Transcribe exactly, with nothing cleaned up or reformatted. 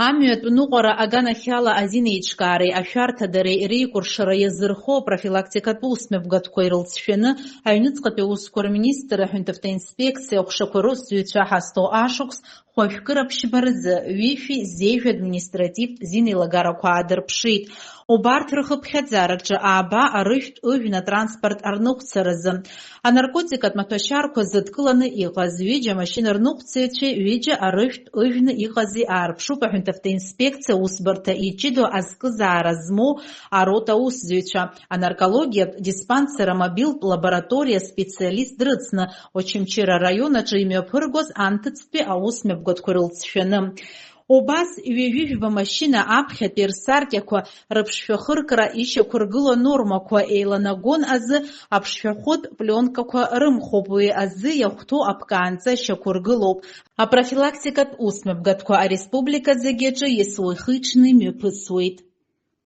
Амҩатә ныҟәара аганахьала азинеиҿкаареи ашәарҭадареи реикәыршара иазырхо профилактикатә усмҩаԥгатәқәа ирылҵшәаны, аҩныҵҟатәи аусқәа рминистр, аҳәынҭавтоинспекциа аҟәшақәа русзуҩцәа ҳазҭоу ашықәс хәажәкыра ԥшьба рзы ҩышәи зежә административтә зинеилагарақәа аадырԥшит. Убарҭ рхыԥхьаӡараҿы ааба арыжәтә ыжәны атранспорт арныҟәцаразы, анаркотикатә маҭәашьарқәа зыдкыланы иҟаз ҩыџьа амашьына рныҟәцаҩцәеи ҩыџьа арыжәтә ыжәны иҟази аарԥшуп аҳәынҭавтоинспекциа аусбарҭа иҷыдоу азкызаара змоу арота аусзуҩцәа, анаркологиатә диспансер амобилтә лабораториа специалист дрыцны, Очамчыра араион аҿы имҩаԥыргоз анҭыҵтәи аусмҩаԥгатәқәа рылҵшәаны. Убас ҩажәижәба машьына аԥхьатәи рсаркьақәа рыԥшшәахыркра ишьақәыргылоу анормақәа еиланагон азы аԥшшәахәытә пленкақәа рымхуп, уи азы иахәҭоу аԥкаанҵа шьақәыргылоуп. Апрофилактикатә усмҩаԥгатәқәа ареспублика зегьы аҿы иацы уахи-ҽни мҩаԥысуеит.